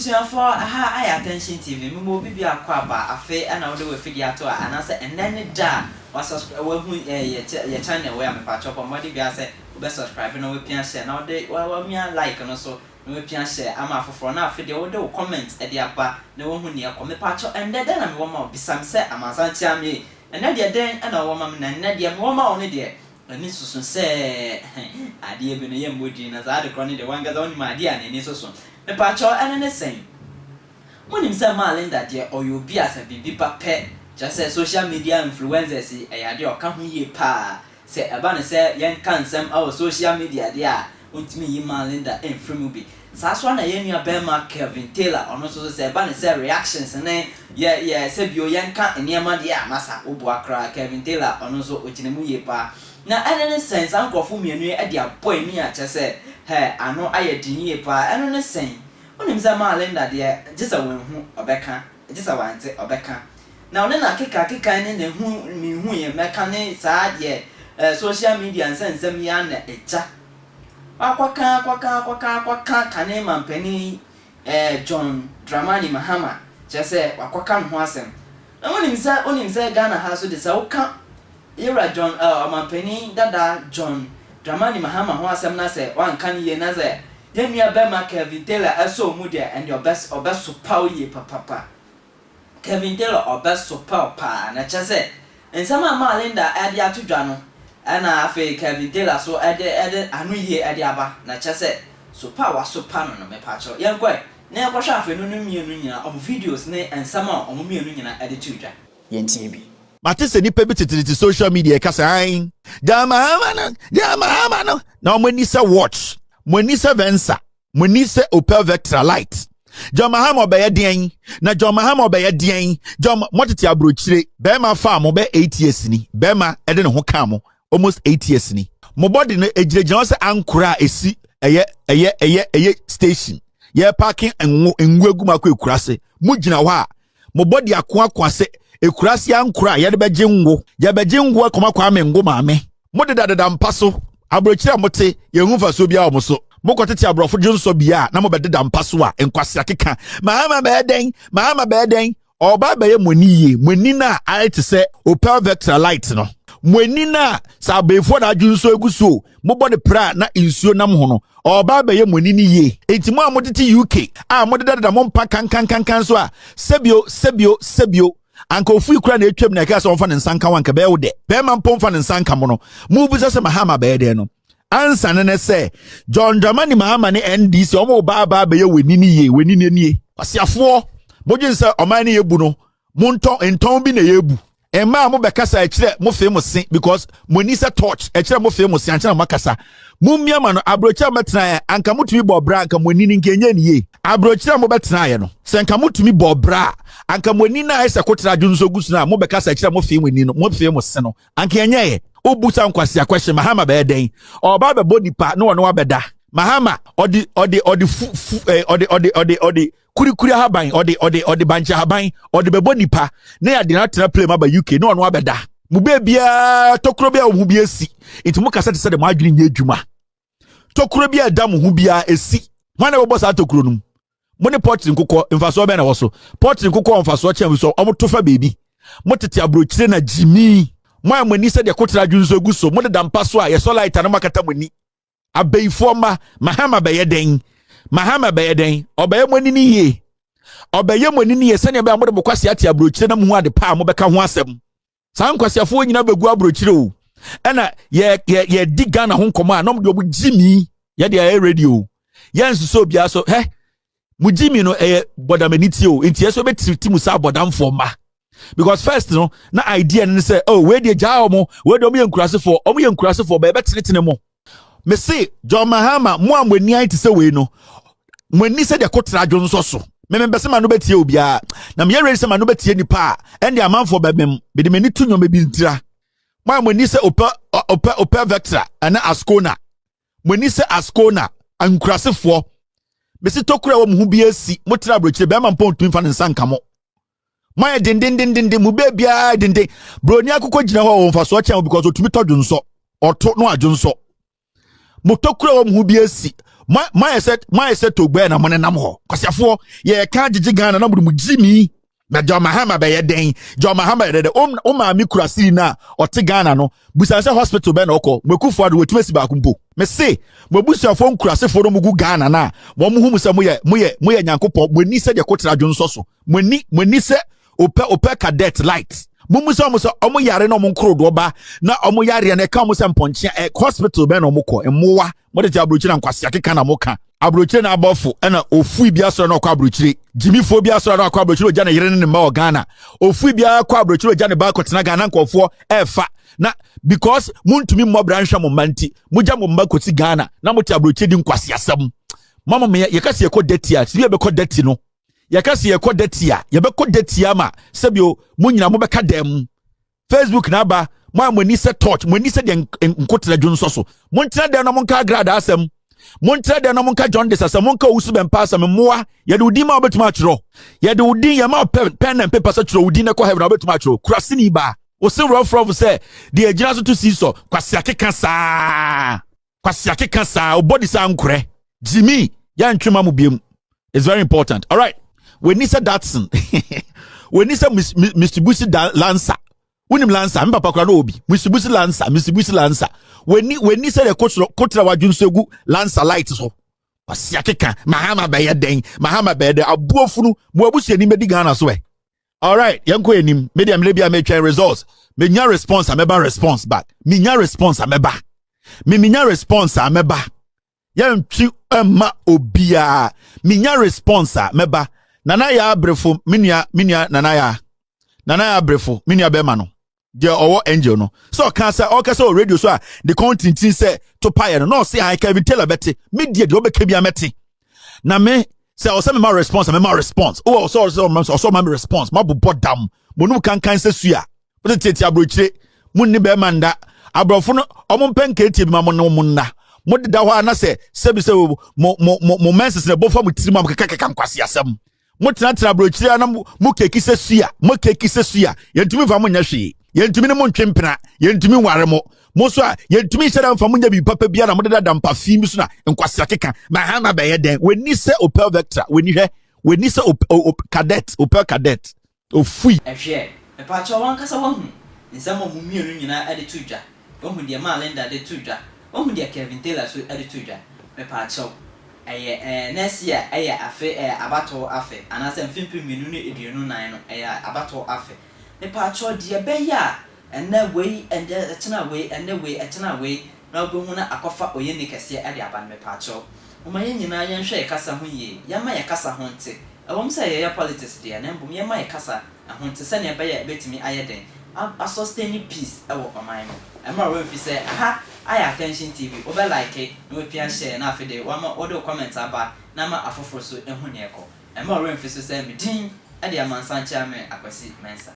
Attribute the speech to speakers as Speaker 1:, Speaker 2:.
Speaker 1: Abusuafoɔ, aha ayɛ Attention TV, mema obi biako aba, afei ɛna wode w'afidie ato a, anaasɛ ɛnnɛ ne da a wasubscribe, wahu yɛ channel wei a, mepakyɛw bɔ mmɔden biara sɛ wobɛ subscribe na wapia share na wode wamia like no so na wapia share ama afoforɔ, na afei deɛ wode wo comment de aba na wahu nea ɛkɔ. Mepakyɛw, ɛnnɛ dɛn na mewɔ ma wo? Bisa me sɛ amansan kyia me, ɛnnɛ deɛ dɛn ɛna wɔwɔ ma me? Na ɛnnɛ deɛ mewɔ ma wo no deɛ, ani soso sɛ adeɛ bi no yɛmmɔ din, na saa ade korɔ no deɛ wankasa wonim adeɛ a n'ani soso. Mepakyɛw, ɛno ne sɛn? Monim sɛ Maa Linda deɛ, ɔyɛ obi a sɛ biribi ba pɛ, kyerɛ sɛ social media influencers yi, ɛyɛ adeɛ a ɔka ho yie paa. Sɛ ɛba no sɛ yɛnka nsɛm wɔ social media deɛ a, wontumi nyi Maa Linda mfiri mu bi. Saa so na yɛn nua bɛrima Kelvin Taylor, ɔno nso so, sɛ ɛba no sɛ reactions ne yɛ yɛ sɛ bio yɛnka nneɛma deɛ a, masa woboa koraa. Kelvin Taylor, ɔno nso ɔgyina mu yie paa. Na ɛno ne sɛn? Saa nkurɔfoɔ mmienu yi de abɔ ani a kyerɛ sɛ hɛ ano ayɛ den yie paa. Ɛno ne sɛn? Wonim sɛ Maa Linda deɛ, gye sɛ wanhu ɔbɛka, gye sɛ wante ɔbɛka. Na ɔne na keka ne ne hu mihu yɛ mɛka ne saa deɛ social media nsɛnsɛm yi ana agya wakɔka akɔka akɔka akɔka kane mampanin John Dramani Mahama, kyerɛ sɛ wakɔka ne ho asɛm. Na wonim sɛ Ghana ha so de, sɛ woka yɛwura John ɔmampanin dada John Dramani Mahama ho asɛm na sɛ wanka no yie na sɛ yɛn nua bɛrima Kelvin Taylor ɛsɔ mu deɛ, ɛnde ɔbɛsopa wo yie papapa. Kevin Taylor ɔbɛsopa wo paa. Na kyerɛ sɛ nsɛm a Maa Linda ɛde ato dwa no, ɛna afei Kevin Taylor so ɛde ano yie ɛde aba, na kyerɛ sɛ sopa a wasopa no, mepakyɛw, yɛnkɔɛ na yɛnkɔhwɛ afei no mmienu nyinaa ɔmo videos ne nsɛm a ɔmo mmienu nyinaa ɛde to dwa.
Speaker 2: Yɛntie bi.
Speaker 3: Mate sɛ nipa bi tetetete social media ɛka sɛ an Mahama no, Mahama no, na ɔmo ani sɛ watch, mo ani sɛ Venza, mo ani sɛ Opel Vectra light. John Mahama ɔbɛyɛ deɛn? Na John Mahama ɔbɛyɛ deɛn? John, mɔtete aburokyire, bɛrima fa mo bɛ 8 years ni, bɛrima ɛde ne ho kaa mo almost 8 years ni. Mo bɔde no egyinagyina hɔ sɛ ankora a esi ɛyɛ station yɛ parking ngo ngo egu mu akɔ ekura. Mo gyina hɔ a, mo bɔde akoakoa sɛ ekura ankora a yɛde bɛgye ngo, yɛbɛgye ngo akɔma Kwame ngo maame. Mo dedadeda mpa so aburokyire a mote, yɛn ho mfasoɔ biara wɔ mo so. Mokɔtete aborɔfo dwonsɔ bia a na mobɛdeda mpa so a nkwasea keka Mahama bɛyɛ dɛn, Mahama bɛyɛ dɛn. Ɔba bɛyɛ mo ani yie, mo ani no a ayɛ te sɛ Opel Vectra light no, mo ani no a sɛ abɛɛfoɔ na adwo nsuo egu so, mobɔ ne pra na nsuo nam ho no, ɔba bɛyɛ mo ani no yie. Enti mo a motete UK a modedadeda mo mpa kankankankan so a, sɛbio sɛbio sɛbio, anka ofui kura na etwam na ɛka sɛ ɔmfa ne nsa nka wo, anka bɛyɛ wo dɛ. Bɛrima mpo mfa ne nsa nka mo no, mobisa sɛ Mahama bɛyɛ dɛn no. Ansa ne sɛ John Dramani Mahama ne NDC ɔmo baabaa bɛyɛ w'ani ne yie, w'ani ne nie. Kwasiafoɔ, modwen sɛ ɔman ne yɛbu no, montɔn ntɔn bi na yɛbu mmaa a mobɛkasa ɛkyerɛ mo fee mo se, because mo ani sɛ torch, ɛkyerɛ mo fee mo se ankyɛn na moakasa. Mommia ma no aburokyerɛ a mobɛtena, anka motumi bɔ bra, anka mo ani no nka ɛnyɛ ne yie. Aburokyerɛ a mobɛtenaeɛ no, sɛ nka motumi bɔ bra a, anka mo ani no ayɛ sɛ kotra adwo nso gu so no a mobɛkasa ɛkyerɛ mo fee mo ani no, mo fee mo se no, anka ɛnyɛ yɛ. Wobusa nkwasi akwɛhyɛ, Mahama bɛyɛ dɛn? Ɔba bɛbɔ nipa na ɔno wabɛda. Mahama ɔde fu fu ɔde ɔde ɔde ɔde kurikuri ahaban, ɔde bankye ahaban, ɔde bɛbɔ nipa na yɛde no atena plane aba UK na ɔno abɛda mo. Beebiara tokuro bi a wɔn ho bi esi, nti mo kasa te sɛ de mo adwene nyɛ adwuma. Tokuro bi a ɛda mo ho biara esi wɔn na ɛbɛbɔ saa tokuro no mu. Mo ne pɔtiri nkokɔ, mfasoɔ bɛn na ɛwɔ so? Pɔtiri nkokɔ mfasoɔ kyɛn so ɔmo to fa beebi. Mo tete aburokyire na gyimii, mo a mo ani sɛ deɛ kotra adwo nso egu so, mo deda mpa so a yɛsɔ light a na mo akata mo ani. Abɛyifoɔ mma, Mahama bɛyɛ dɛn? Mahama bɛyɛ dɛn? Ɔbɛyɛ mo ani ne yie, ɔbɛyɛ mo ani ne yie sɛnea ɛbɛyɛ mo de mo kwasi ate aburokyire na mo ho ade pa a mobɛka ho asɛm. Saa nkwasiafoɔ nyinaa bɛgu aburokyire o, ɛna yɛ yɛ yɛdi Ghana ho nkɔmɔ a na ɔmo de ɔmo gyi mi. Yɛde ayɛ radio, yɛn nsoso obiara so hɛ mo gyi mi no, ɛyɛ bɔdamani tie o. Nti ɛsɛ ɔbɛtiri mu saa bɔdamfoɔ mma, because first no na idea no ne sɛ, oh, wei deɛ gyaa ɔmo, wei deɛ ɔmo yɛ nkurasefoɔ, ɔmo yɛ nkurasefoɔ bɛyɛ bɛtenetene mo. Mese John Mahama, mo a mo ani ayɛ te sɛ wei no, mo ani sɛ deɛ kotra adwo nsɔ so. Mɛmɛ bɛsɛ ma no bɛtie obiara na meyɛ ready sɛ ma no bɛtie nipa a ɛnde amanfoɔ bɛmɛm mede m'ani to nnwoma bi ntira. Mo a mo ani sɛ Opel Vectra ɛne Ascona, mo ani sɛ Ascona, nkurasefoɔ, mesi tokura wɔ mo ho bi esi. Mo tena aburokyire, bɛrima mpɔn ntumi fa ne nsa nka mo. Mo ayɛ dendendendenden, mo bɛɛ biara denden. Broni akokɔ gyina hɔ wɔ mfasoɔ kyɛn, because otumi tɔ dwonsɔ, ɔto no adwonsɔ. Mo tokura wɔ mo ho bi esi. Moayɛ sɛ moayɛ sɛ togbɛɛ na mo nenam hɔ. Kwasiafoɔ, yɛka gyegye Ghana na mo de mo gyimi. Na John Mahama bɛyɛ dɛn? John Mahama yɛ dɛn? O maame kura siri na ɔte Ghana no. Busan sɛ hospital bɛn na ɔkɔ. Mo Akufo Addo wɔtumi asi baako mpo. Me se, mo abusuafoɔ nkurasefoɔ no mo gu Ghana na wɔn mo hu mo sɛ moyɛ moyɛ moyɛ Nyankopɔn. Mo ani sɛ deɛ kotra dwonsɔ so. Mo ani sɛ opɛ cadet light. Mo mu sɛ ɔmo sɛ ɔmo yare na ɔmo nkorodoɔ ba na ɔmo yareɛ na ɛka ɔmo sɛ mpɔnkye ɛ hospital bɛn na ɔmo kɔ. Mmoa mo de te aburokyire na nkwasi akeka na mo ka. Aburokyire na abɔfo ɛna ofui bi asɔrɔ na ɔkɔ aburokyire. Gyimifoɔ bi asɔrɔ na ɔkɔ aburokyire, ogya ne yere ne ne mma wɔ Ghana. Ofui bi akɔ aburokyire, ogya ne ba akɔtena Ghana. Nkɔfoɔ ɛɛfa na because montumi mmɔ bra nhwɛ mo mma nti mogya mo mma kɔsi Ghana na mote aburokyire di nkwasi asɛm. Mama me yɛka sɛ yɛkɔ dɛti a, sibi yɛbɛkɔ dɛti no, yɛka sɛ yɛkɔ dɛti a, yɛbɛkɔ dɛti ama sɛbio mo nyina mobɛka dɛm. Facebook na aba mo a mo ani sɛ torch, mo ani sɛ deɛ nkotena dwo nsɔ so. Montena dɛm na monka Agradaa asɛm, montena dɛm na monka jaundice asɛm, monka Owusu Bɛmpa asɛm. Mmoa, yɛde wo din ma wobɛtumi atwerɛ. Yɛde wo din yɛma wo pen and paper sɛ twerɛ wo din na kɔ heaven a wobɛtumi atwerɛ. Kuraseni baa wo se rɔfrɔfo sɛ deɛ agyina so to sii sɔ. Kwasi akeka saa, kwasi akeka saa, wo body saa nkorɛ gyimi yɛntwe ma mo biom. It's very important. All right, w'ani sɛ Datsun, w'ani sɛ Mitsubishi Lancer. Wonim Lancer? Me papa kora no obi Mitsubishi Lancer, Mitsubishi Lancer. W'ani sɛ deɛ kotra wadwo nso egu Lancer light so. Kwasi akeka. Mahama bɛyɛ dɛn? Mahama bɛyɛ dɛn? Aboa funu mo abusuani bɛdi Ghana so ɛ. Alright, yɛnkɔ anim. Me deɛ, mmerɛ bi a metwɛn results, menya response a mɛba, response back. Menya response a mɛba, me menya response a mɛba. Yɛntwi mma obiara. Menya response a mɛba. Nana yɛ abrefo, me nua Nana yɛ abrefo, me nua bɛrima no deɛ ɔwɔ angel no sɛ ɔka sɛ ɔka sɛ wɔ radio so a de kɔn tintin sɛ to paeɛ no na ɔse an Kevin Taylor bɛte. Me deɛ ɔbɛka bi a mɛte na me sɛ ɔsɛ mema response a mema response. Wowɔ ɔsɛ ɔma me response. Mabobɔ dam mo num kankan sɛ sua wote tietie aburokyire mo nni bɛrima nda. Aborɔfo no ɔmo mpɛ nkeetie bi ma mo ne mo nna. Mo deda hɔ a na sɛ sɛbi sɛ mo menses na ɛbɔ fa mo tirim a mo keka nkwasi asɛm. Mo tenatena aburokyire a na mo keki sɛ sua, mo keki sɛ sua. Yɛntumi nfa mo nyɛ hwee, yɛntumi ne mo ntwe mpena, yɛntumi nware mo. Mo so a yɛntumi nhyɛ dɛ nfa mo nyɛ biribi papa biara na mo deda dampa fi bi so na nkwasi akeka. Mahama bɛyɛ dɛn? W'ani sɛ Opel Vectra, w'ani hwɛ, w'ani sɛ Cadet, Opel Cadet ofui.
Speaker 1: Ɛhwɛ, mepakyɛw, wankasa wahu nsɛm a ɔmo mmienu nyinaa de to dwa. Wahu deɛ maa Linda de to dwa, wahu deɛ Kevin Taylor so de to dwa. Mepakyɛw, ɛyɛ next year ɛyɛ afe abatoɔ afe anaasɛ mfe 2024 no ɛyɛ abatoɔ afe. Mepakyɛw, deɛ ɛbɛyɛ a ɛnɛ wei, ɛnɛ ɛkyena wei, ɛnɛ wei, ɛkyena wei na wobɛhu na akɔfa oyɛni kɛseɛ ɛde aba no. Mepakyɛw, wɔma yɛn nyinaa yɛnhwɛ yɛ kasa ho yie, yɛma yɛ kasa ho nte. Ɛwɔm sɛ yɛyɛ politics deɛ, na mmom yɛma yɛ kasa ɛho nte sɛnea ɛbɛyɛ ɛbɛtumi ayɛ den asustain peace ɛwɔ ɔman mu. Ɛmmerɛ a wɔmfi sɛ aha ayɛ Attention TV, wobɛ like na wapia share na afei de wama wode wo comment aba na ama afoforɔ so ehu neɛ ɛkɔ. Ɛmmerɛ a wɔmfi so sɛ me din ɛde Amansan Kyerɛ Akwasi Mensah.